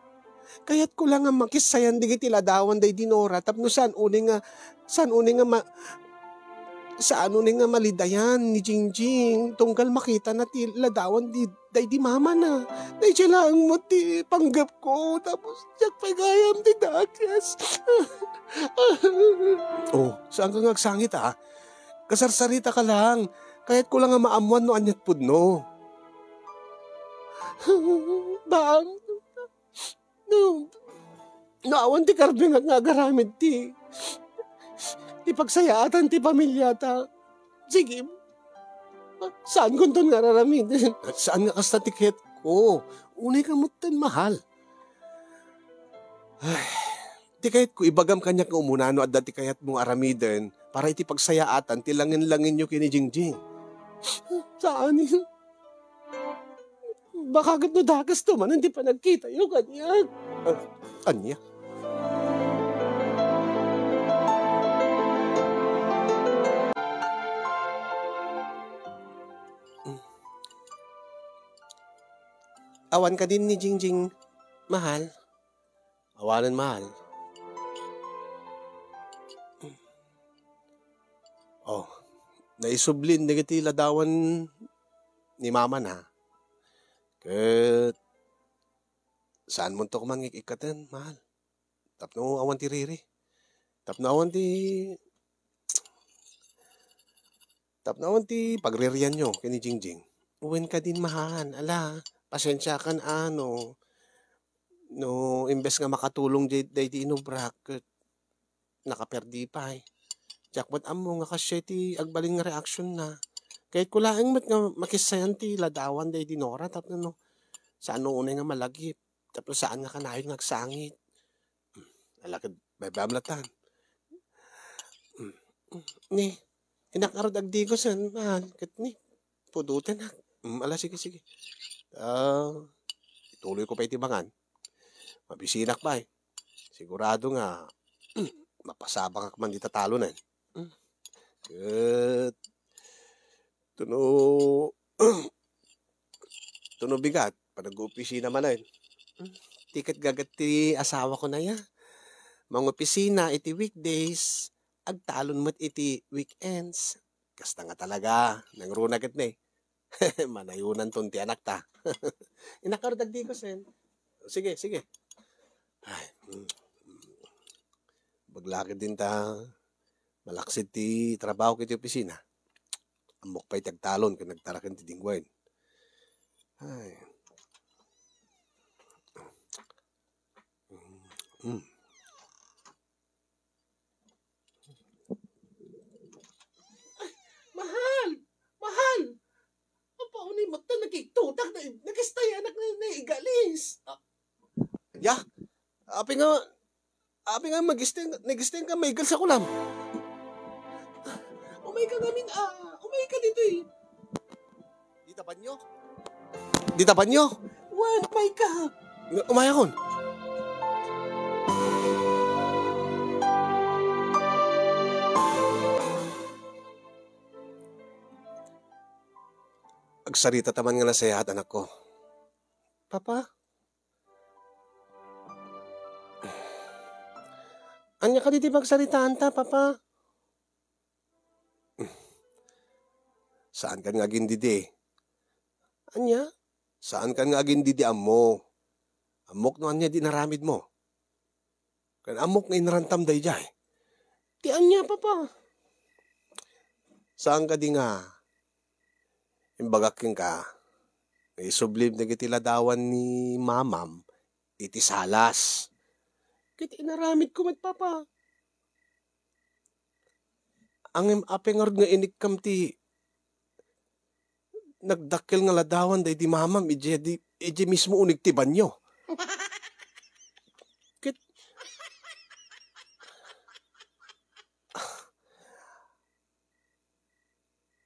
Kayatko la nga makissayan dagiti ladawan daydi Nora tapno saan unay nga, saan unay nga ma-, saan unay nga malidayan ni Jingjing tunggal makitana ti ladawan di, daydi mamana. Daydiay laeng met ti panggepko, tapos diak pay gayam ti dakes. Oh, saanka nga agsangit, a? Kasarsarita ka lang. Kayatko lang nga maammuan no aniat pudno. Bang, no, no awan ti karbengak nga agaramid ti, ti pagsayaatan ti pamiliata, sige, saankonton nga ar-aramiden. Saan nga kasta ti kayatko? Unay ka metten, mahal. Ay, ti kayatko, ibagam kaniak nga umuna no adda ti kayatmo nga aramiden para iti pagsayaatan ti langen-langenyo ken ni Jingjing. Saan? Baka ket no dakesto manen ti panagkitayo kaniak. Ah, ania? Awan kadin ni Jingjing, mahal? Awanen, mahal. Oh, naisublin dagiti ladawan ni mamana. Ket saanmonto koma nga ik-ikkaten, mahal. Tapno awan ti riri. Tapno awan ti, tapno awan ti pagririanyo ken ni Jingjing. Wen kadin, mahal. Ala, pasensiakan, a, no, no imbes nga makatulong di, daydi inubrak, ket nakaperdi pay. Diak met ammo nga kasdiay ti agbalin nga reaksionna. Kayatko laeng met nga makissayan ti ladawan daydi Nora tapno no, saan unay nga malagip, tapno saan nga kanayon nga agsangit. Hmm, ala ket baybay-am latan. Hmm, ni, innak ngarud agdigosen, mahal, ket ni, pudotenak. Hmm, ala, sige, sige. Ah, ituloyko pay ti bangan. Mabisinak pay. Sigurado nga mapasabakak man dita talonen. Ket tuno, tuno bigat, panag-opisina manen. Ti ket gaget ti asawako na ya. Mangopisina iti weekdays, agtalon met iti weekends. Kasta nga talaga, nangruna ket ne. Manayonanton ti anakta. Innak ngarud agdigosen. Sige, sige. Ay, mm. Baglakid din ta. Malaksid ti trabaho iti opisina. Ammok pay ti agtalon ken nagtaraken ti dingwen. Ay. Mm. Mahal! Mahal! Apaw ni, magta nakiktutak na, nakistayanak na, na igalis. Ah. Ya, api nga, api nga magisteng, nagisteng ka, Michael, sa kulam. Umay ka ngamin, ah, umay ka ditoy. Dita banyo? Dita banyo? Wen, umay ka. Umayakon. Agsarita ta man nga nasayaat, anakko. Papa? Ania kadi ti pagsaritaanta, Papa? Saankan nga agindidi. Ania? Saankan nga agindidi ammo. Ammok no ania di inaramidmo. Ken ammok nga inarantam daydiay. Ti ania, Papa? Saan kadi nga imbagak kenka nga isublim dagiti ladawan ni mamam iti salas? Ket inaramidko met, Papa. Ngem apay ngarud nga inikkam ti nagdakkel nga ladawan daydi mamam idiay, idiay mismo uneg ti banyo? Ket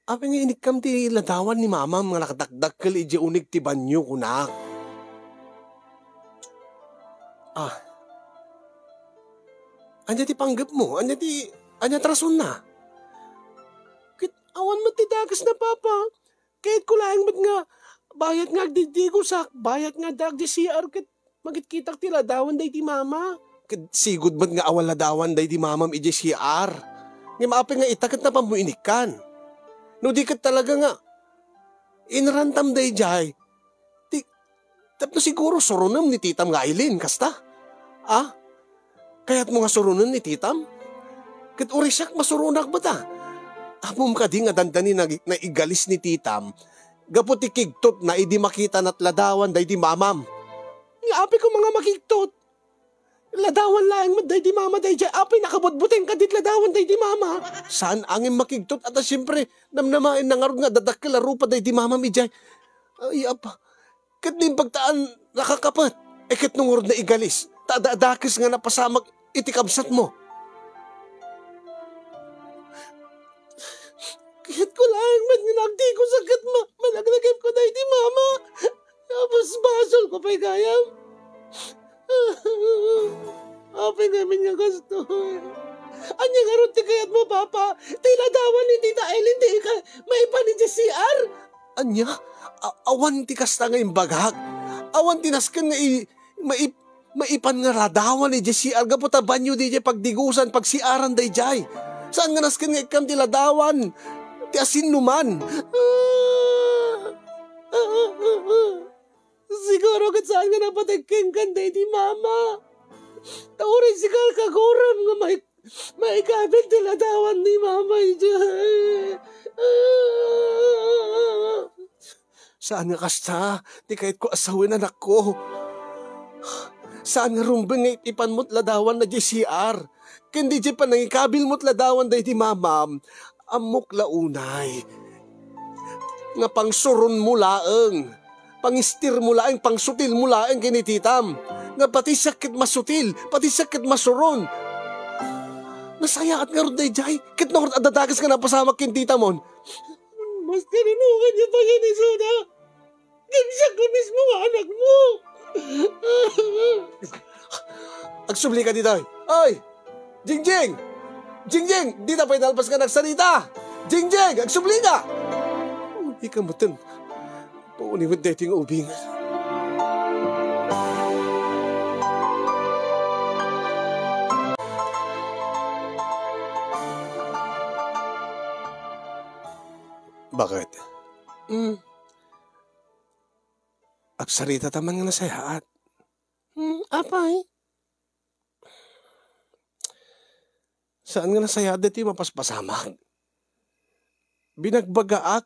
apay nga inikkam ti ladawan ni mamam nga nakadakdakkel idiay uneg ti banyo, kunak? Ah. Ania ti panggepmo? Ania ti, ania ti rasonna? Ket awan met ti dakesna, Papa. Kayatko laeng met nga, bayat nga agdiddigosak, bayat nga addaak idiay C R ket makitkitak ti ladawan daydi Mama. Ket sigud met nga awan ladawan daydi Mamam idiay C R. Ngem apay nga ita ket napanmo inikkan? No di ket talaga nga inrantam daydiay, ti, tapno siguro suronem ni titam nga Aileen, kasta? Ah? Kayatmo nga suronen ni titam? Ket uray siak masuronak met a. Ammom kadi nga dandani nag-, naigalis ni titam gapu ti kigtotna idi makitana ti ladawan daydi Mamam? Nga apay koma nga makigtot? Ladawan laeng met daydi Mama daydiay. Apay nakabutbuteng kadi ti ladawan daydi Mama? Saan a ngem makigtot, a ta siempre, namnamaenna ngarud nga adda dakkel a rupa daydi Mamam idiay. Ay, apa. Ket naimbag ta a nakakapet. E ket no ngarud naigalis, ta adda dakes nga napasamak iti kabsatmo. Kayatko laeng met nga nagtigosak ket ma-, managnagipko daydi Mama. Basbasolko pay gayam. Apay ngamin nga kastoy? Ania ngarud ti kayatmo, Papa? Ti ladawan ni Tita Aileen ti ika-, maipan idiay C R? Ania? A-, awan ti kasta nga imbagak. Awan ti nasken nga i-, maip-, maipan nga ladawan idiay C R gapu ta banio daydiay pagdigosan, pag-C R-an daydiay. Saan nga nasken nga ikkam ti ladawan ti asinnoman? Siguro ket saan nga napateg kenka daydi Mama. Ta uray sika a kaguram nga mai-, maikabil ti ladawan ni Mama idiay. Saan nga kasta ti kayatko a sawen, anakko. Saan nga rumbeng nga ip-ipanmo ti ladawan na diay C R. Ken diay panangikabilmo ti ladawan daydi Mamam, ammok la unay nga pangsuronmo laeng, pangistirmo laeng, pangsutilmo laeng ken ni titam. Nga pati siak ket masutil, pati siak ket masuron. Nasayaat ngarud daydiay, ket no adda dakes nga napasamak ken titamon. Maski ano nga niya pa yan, Isuna. Ket siak nga mismo nga anakmo. Agsubli ka ditoy. Oy! Jingjing! Jingjing! Dita pay nalpas nga nagsarita! Jingjing! Agsubli ka! Ikaw mo, Tim. Pauni mo daytoy nga ubing. Bakit? Mm. Agsarita ta man nga nasayaat. Hmm, apay? Saan nga nasayaat daytoy mapaspasamak? Binagbagaak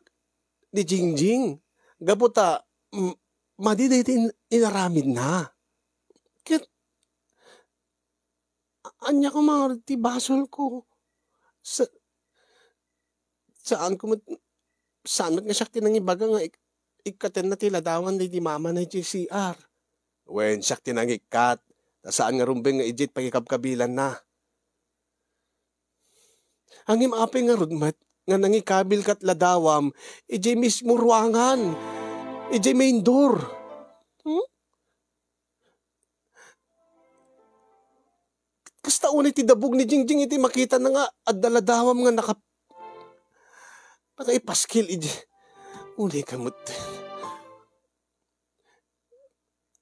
ni Jingjing gapu ta, mm, madi daytoy in-, inaramidna. Ket, a-, ania koma ti basolko? Sa-, Saanko met, saan met nga siak ti nangibaga nga ik-, ikkatenna ti ladawan daydi Mama na idiay C R. Wen, siak ti nangikkat, ta saan nga rumbeng nga idiay ti pangikabkabilanna. Ngem apay ngarud met nga nangikabilka ti ladawam idiay mismo ruangan, idiay main door? Hmm? Kasta unay ti dabog ni Jingjing iti makitana nga adda ladawam nga naka-, nakaipaskil iti, unay ka met.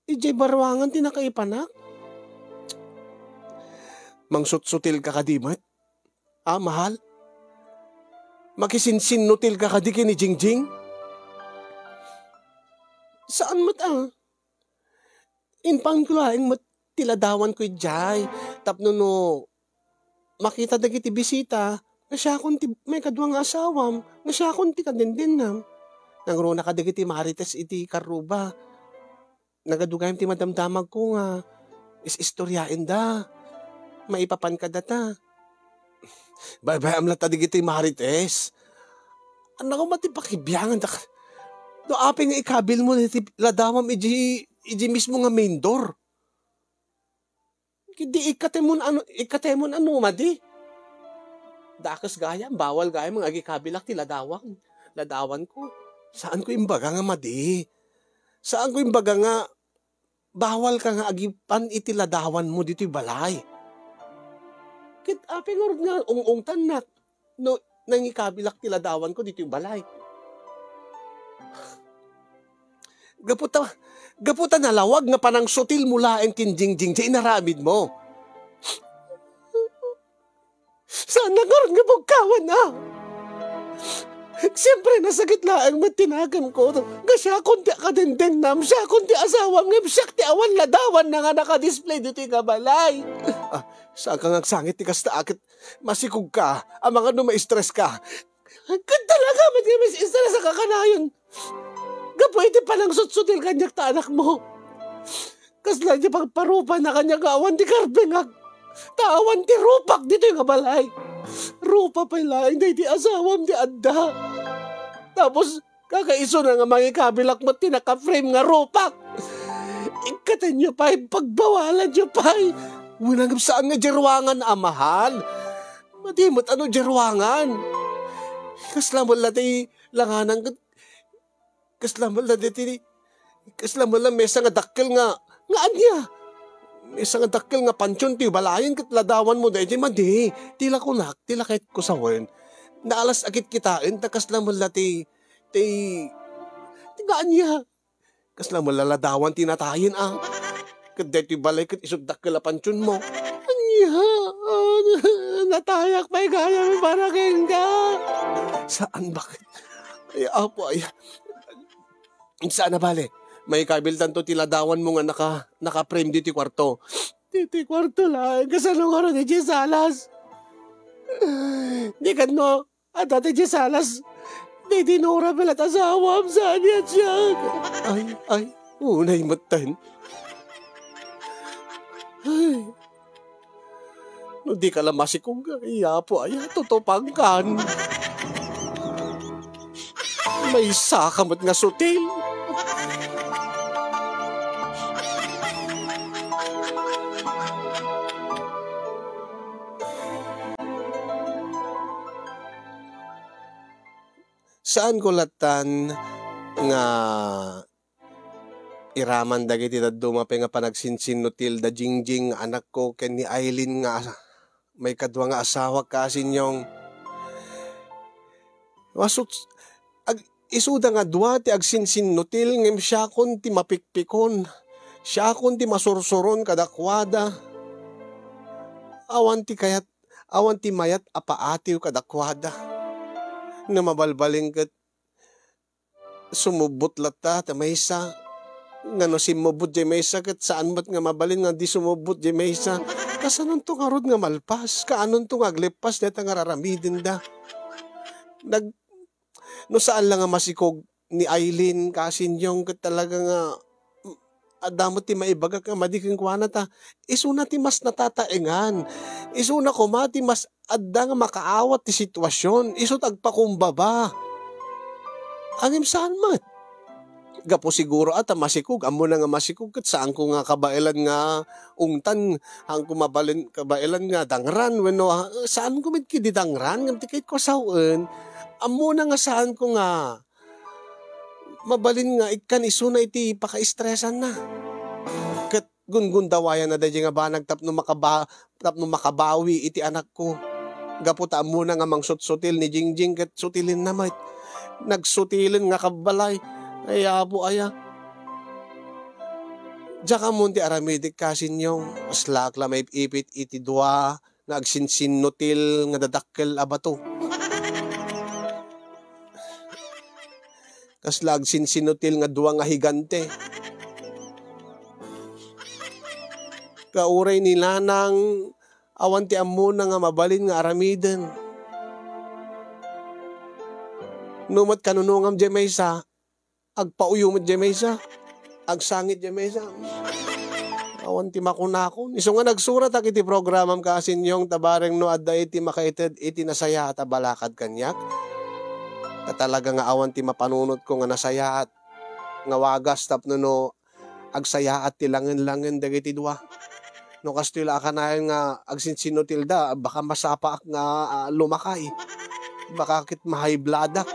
Idiay baruangan ti nakaipanak? Mangsutsutil ka kadi met? Ah, mahal? Makisinsinnutil ka kadi ken ni Jingjing? Saan met, ah? Impanko laeng met ti ladawanko idiay, tapno no makita dagiti bisita, nga siakon ti maikadua nga asawam, nga siakon ti kadendennam. Nangruna kadagiti marites iti karruba. Nagadu gayam ti madamdamagko nga is-istoriaenda. Maipapan kadata. Baybay-am latta dagiti marites. Ania koma ti pakibiangan da-, no apay nga ikabilmo iti ladawam iji, iji mismo nga main door? Ket di ikkatemon ano, ikkatemon ano madi? Dakes gayam, bawal gayam nga agikabilak ti ladawam. Ladawanko. Saanko imbaga nga madi. Saanko imbaga nga bawal ka nga agipan iti ladawanmo ditoy balay. Ket apay ngarud nga ung-ungtannak no nangikabilak ti ladawanko ditoy balay? Gapu ta, gapu ta nalawag nga panangsutilmo laeng ken Jingjing ti inaramidmo. Saan na ngarud nga bugkawan, a? Siempre, nasakit laeng met ti nakemko. Nga siakon ti akadengdengnam, siakon ti asawam, ngem siak ti awan ladawanna nga naka-display ditoy nga balay. Ah, saanka nga agsangit ti kasta, a, ket masikogka, amangan no ma-stress ka. Ket talaga met nga ma-stress a kakanayon. Gapu iti panangsutsutil kaniak ta anakmo. Kasla ti pagparupanak kaniak nga awan ti karbengak. Ta awan ti rupak ditoy nga balay. Rupa pay laeng daydi asawam ti adda. Tapos, kakaisuna nga mangikabilak met ti naka-frame nga rupak. Ikkatenyo pay, pagbawalanyo pay. Wen, ngem saan nga diay ruangan a mahal. Madi met a no diay ruangan. Kasla met la ti langanan ket, kasla met la daydi, kasla met la mesa nga dakkel nga, nga ania? Mesa nga dakkel nga pantion ti balayen ket ladawanmo daydi, madi. Ti la kunak, ti la kayatko sawen. Naalas a kitkitaen ta kasla met la ti, ti, ti nga ania? Kasla met la ladawan ti natayen, a? Ket daytoy balay ket isu ti dakkel a pantionmo. Ania? Natayak pay gayam para kenka. Saan, bakit? Ay, apo, ay. Saan a bale? Mangikabiltanto ti ladawanmo nga naka-, naka-frame ditoy kuarto. Ditoy kuarto laeng. Kasano ngarud diay salas? Di kano, adda diay salas. Daydi Nora pay la ti asawam, saan nga siak? Ay, ay, unay metten. Ay. No di ka la masikog, ay, apo, ay, tutupangkan. Maysa ka met nga sutil. Saanko lattan nga iraman dagiti dadduma pay nga panagsinsinnutil da Jingjing nga anakko ken ni Aileen nga asa-, maikadua nga asawak, Kasinyong. Wasut-, ag-, isuda nga dua ti agsinsinnutil ngem siakon ti mapikpikon. Siakon ti masursuron kadakuada. Awan ti kayat, awan ti mayat a paatiw kadakuada. No mabalbalin ket sumubbot latta ti maysa. Nga no simmubbot diay maysa, ket saan met nga mabalin nga di sumubbot diay maysa. Kasanonto ngarud nga malpas? Kaanonto nga agleppas dayta nga raramidenda? Nag-, no saan la nga masikog ni Aileen, Kasinyong, ket talaga nga, mm, adda met ti maibagak nga madi kenkuana ta isuna ti mas natataengan. Isuna koma ti mas adda nga makaawat ti sitwasion, isu ti agpakumbaba. Ngem saan met. Gapu siguro a ta masikog, ammona nga masikog, ket saanko nga kabaelan nga ungtan, saanko mabalin kabaelan nga dangran, wenno, ah, saanko met ketdi dangran, ngem ti kayatko a sawen, ammona nga saanko nga mabalin nga ikkan isuna iti pakaestresanna. Ket gungundawayanna daydiay nga banag tapno makaba-, tapno makabawi iti anakko. Gapu ta ammona nga mangsutsutil ni Jingjing ket sutilenna met. Nagsutilen nga kabbalay. Ay, Apo, aya. Diak ammon ti aramidek, Kasinyong. Kaslaak la maip-ipit iti dua nga agsinsinnutil nga dadakkel a bato. Kasla agsinsinnutil nga dua nga higante. Kauray ni Nanang, awan ti ammona nga mabalin nga aramiden. No met kanunongam diay maysa, agpauyo met diay maysa, agsangit diay maysa. Awan ti makunakon. Isu nga nagsuratak iti programam, Kasinyong, ta bareng no adda iti makaited iti nasayaat a balakad kaniak. Ta talaga nga awan ti mapanunotko nga nasayaat nga wagas tapno no agsayaat ti langen-langen dagiti dua. No kastoy la a kanayon nga agsinsinnutilda, baka masapaak nga, ah, lumakay. Baka ket mahayblada.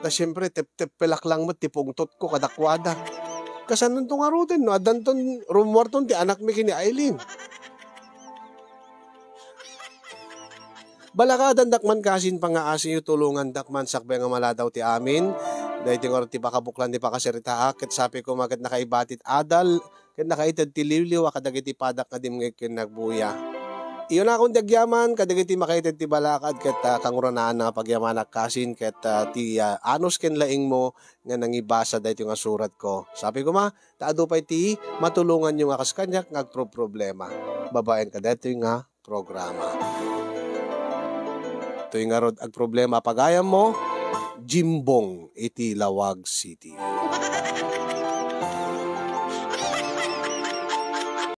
Ta siempre, tepteppelak lang met ti pungtotko kadakuada. Kasanonto ngaruden no addanton rummuarton ti anakmi ken ni Aileen? Balakadandak man kasin pangngaasinyo, tulongandak man sakbay nga maladaw ti amin. Daytoy ngarud ti pakabuklan ti pakasaritaak, ket sapi koma ket nakaibati ti adal, ket nakaited ti liwliwa kadagiti padak nga dimngeg ken nagbuya. Iyunakon ti agyaman kadagiti makaited ti balakad ket, ah, kangrunaan nga pagyamanak kasin ket, ah, ti, ah, anus ken laingmo nga nangibasa daytoy nga suratko. Sapi koma, ta adu pay ti matulonganyo nga kas kaniak nga agproproblema babaen kadaytoy nga programa. Toy ngarud agproblema a pagayammo, Jimbong iti Laoag City.